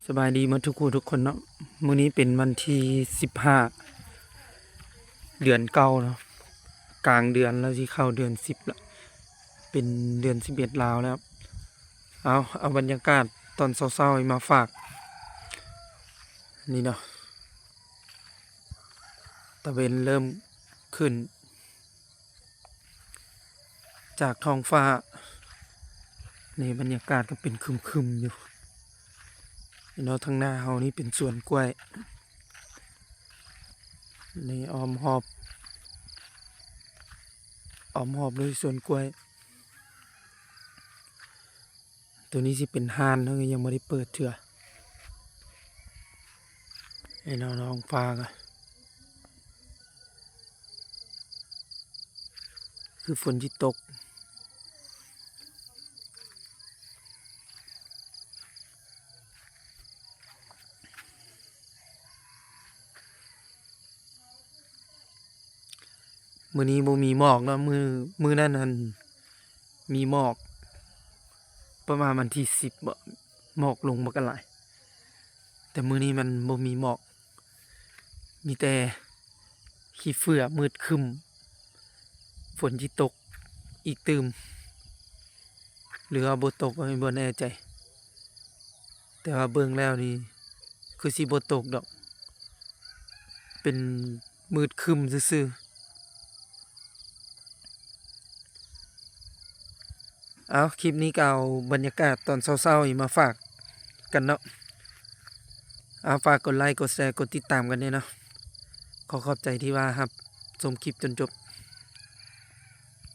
ສະບາຍດີໝົດທຸກຜູ້ທຸກຄົນເນາະ. ມື້ນີ້ເປັນວັນທີສິບຫ້າ ເດືອນເກົ້າເນາະ, ກາງເດືອນແລ້ວ ຊິເຂົ້າເດືອນສິບລະ, ເປັນເດືອນສິບເອັດລາວແລ້ວ. ເອົາ ເອົາບັນຍາກາດຕອນເຊົ້າໆມາຝາກ. ນີ້ເນາະ, ຕາເວັນເລີ່ມຂຶ້ນ ຈາກທ້ອງຟ້າ. ນີ້ບັນຍາກາດກໍເປັນຄຶມໆຢູ່. ເນາະ ທາງໜ້າເຮົານີ້ເປັນສວນກ້ວຍ. ນີ້ອ້ອມຮອບ ອ້ອມຮອບດ້ວຍສວນກ້ວຍ. ໂຕນີ້ຊິເປັນຮ້ານ, ເຮົາກໍຍັງບໍ່ໄດ້ເປີດເທື່ອ. ເຫັນເນາະ ທ້ອງຟ້າກໍຄືຝົນຊິຕົກ. ມື້ນີ້ບໍ່ມີໝອກເນາະ, ມື້ ມື້ນັ້ນຫັ້ນມີໝອກ ປະມານວັນທີສິບບໍ ໝອກລົງບັກຫຼາຍ, ແຕ່ມື້ນີ້ມັນບໍ່ມີໝອກ, ມີແຕ່ຂີ້ເຝື້ອມືດຄຶ້ມ. ຝົນຊິຕົກອີກຕື່ມ ຫຼືວ່າບໍ່ຕົກ ອັນນີ້ບໍ່ແນ່ໃຈ, ແຕ່ວ່າເບິ່ງແລ້ວນີ້ຄືຊິບໍ່ຕົກດອກ, ເປັນມືດຄຶ້ມຊື່ໆ. ເອົາ ຄລິບນີ້ກໍເອົາບັນຍາກາດຕອນເຊົ້າໆນີ້ມາຝາກກັນເນາະ. ເອົາ ຝາກກົດໄລ ກົດແຊ ກົດຕິດຕາມກັນແດ່ເນາະ. ຂໍຂອບໃຈທີ່ວ່າຮັບຊົມຄລິບຈົນຈົບ.